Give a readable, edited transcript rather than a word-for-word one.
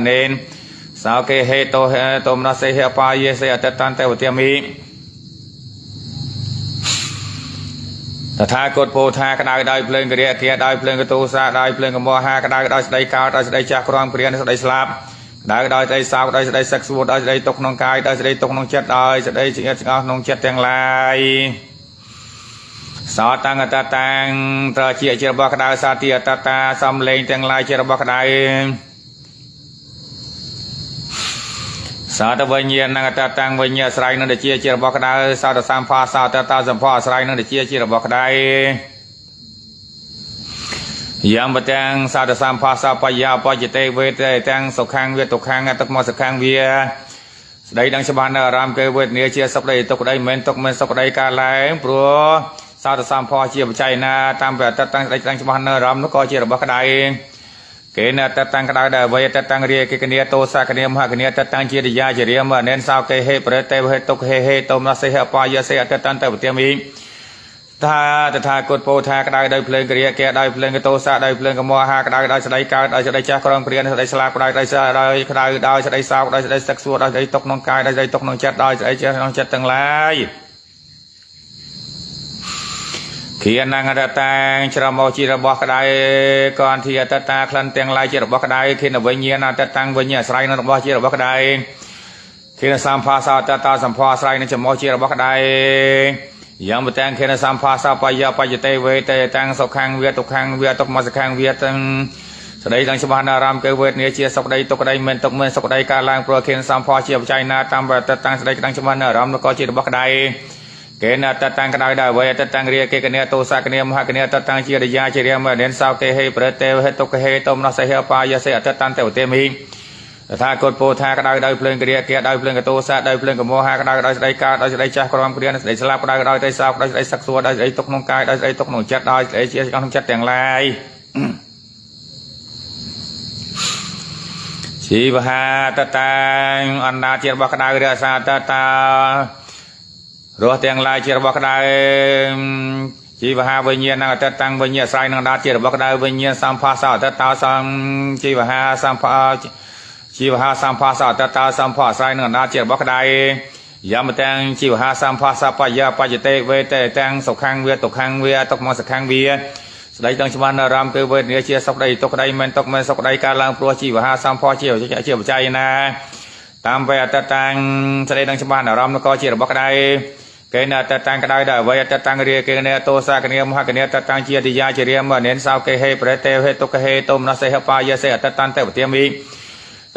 នេនសោគេហេតោហេតោមនសេហេអបាយេសេអតតន្តវទាមិតថាគតពោថាក្តៅដោយភ្លើងក្រិយាគាដោយភ្លើងកទូសាដោយភ្លើងកមោហាក្តៅដោយស្ដីកោដោយស្ដីចាស់ក្រមគ្រាស្ដីស្លាប់ក្តៅដោយស្ដីសោកដោយស្ដីសឹកសួតដោយស្ដីទុកក្នុងកាយដោយស្ដីទុកក្នុងចិត្តដោយស្ដីចង្អៀតចង្អោះក្នុងចិត្តទាំងឡាយសោតាំងអតតាំងត្រជាជារបស់ក្តៅសាទីអតតាសំលេងទាំងឡាយជារបស់ក្តៅសោតវិញ្ញាណអតតាំងវិញ្ញាអាស្រ័យនឹងតិជាជារបស់ក្តៅសោតសម្ផាសោតតាសម្ផអាស្រ័យនឹងតិជាជារបស់ក្តៅយ៉ាងបទាំងសោតសម្ផាសោបយាបច្ចតិវេតេទាំងសុខាំងវាទុក្ខាំងអតុកមកសុខាំងវាស្ដីដឹងច្បាស់នៅអារម្មណ៍គេវេទនាជាសុខដីទុក្ខដីមិនទុក្ខមិនសុខដីកើតឡើងព្រោះសោតសម្ផាជាបច្ច័យណាតាមប្រតិតាំងស្ដីដឹងច្បាស់នៅអារម្មណ៍នោះក៏ជារបស់ក្តៅគេនៅតតាំងក្តៅដែលអ្វីតតាំងរាគេកនីតោសាកនីមហកនីតតាំងជារិយាជារាមនេនសោគេហេប្រតេវហេទុកហេហេតោមនសេហេអបាយសេអតតាំងតវទាមិថាតថាគតពោថាក្តៅដោយភ្លើងក្រិយាគេដោយភ្លើងកតោសាដោយភ្លើងកមោហាក្តៅដោយស្ដីកើតដោយស្ដីចាស់ក្រងព្រានស្ដីស្លាប់ក្តៅដោយស្ដោយក្តៅដោយស្ដីសោកដោយស្ដីសឹកសួរដោយស្ដីទុកក្នុងកាយដោយស្ដីទុកក្នុងចិត្តដោយស្ដីចេះក្នុងចិត្តទាំងឡាយគ្រានងអតតាងច្រមុះជារបស់ក្តៅកនធីអតតាក្លិនទាំងឡាយជារបស់ក្តៅខិនវិញ្ញាណអតតាំងវិញ្ញាអាស្រ័យនឹងរបស់ជារបស់ក្តៅខិនសម្ផាសអតតាសម្ផអាស្រ័យនឹងច្រមុះជារបស់ក្តៅយ៉ាងបទាំងខិនសម្ផាសបយាបច្ចតិវេតេតាំងសុខាំងវាទុក្ខាំងវាទុក្ខមសុខាំងវាទាំងស្ដីទាំងច្បាស់នៅអារម្មណ៍គេវេទនាជាសុខដីទុក្ខដីមិនទុក្ខមិនសុខដីកើតឡើងព្រោះខិនសម្ផាជាបច្ច័យណាតាមបតតាំងស្ដីក្តាំងច្បាស់នៅអារម្មណ៍ក៏ជារបស់ក្តៅគេនៅតតាំងក្តៅដោយអ្វីតតាំងរាគេកនីតោសាកនីមហកនីតតាំងជារិយាជារាមនេនសោគេហេប្រតេហេទុក្ខហេតោមនសេហេបាយសេអតតាំងតវទេមិតថាគតពោថាក្តៅដោយភ្លើងក្រិយាគេដោយភ្លើងកតោសាដោយភ្លើងកមោហាក្តៅដោយស្ដីកើតដោយស្ដីចាស់ក្រមគ្រាស្ដីស្លាប់ក្តៅដោយស្ដីសោកដោយស្ដីសឹកសួរដោយស្ដីទុកក្នុងកាយដោយស្ដីទុកក្នុងចិត្តដោយស្ដីជាក្នុងចិត្តទាំងឡាយជីវហាតតាំងអណ្ដាជារបស់ក្តៅរក្សាតតារស់ទាំងឡាយជារបស់ក្តៅជីវហាវិញ្ញាណអតតាំងវិញ្ញាអាស្រ័យនឹងដាជារបស់ក្តៅវិញ្ញាណសម្ផាសអតតាសំជីវហាសម្ផាជីវហាសម្ផាសអតតាសម្ផាអាស្រ័យនឹងដាជារបស់ក្តៅយមទាំងជីវហាសម្ផាសបយាបច្ចតិវេតេទាំងសុខាំងវាទុក្ខាំងវាទុក្ខមកសុខាំងវាស្ដីទាំងច្បាស់នៅអារម្មណ៍គឺវេទនាជាសុខដីទុក្ខដីមិនទុក្ខមិនសុខដីកើតឡើងព្រោះជីវហាសម្ផាជាបច្ច័យណាតាមវេអតតាំងស្ដីទាំងច្បាស់នៅអារម្មណ៍ក៏ជារបស់ក្តៅគេនៅតតាំងក្តៅដោយអ្វីតតាំងរាគេនៅតោសាកនីមហកនីតតាំងជាតិយាជារាមនេនសោគេហេប្រតេហេទុក្ខហេតោមនសេហបាយសេអតតាំងតវទាមិត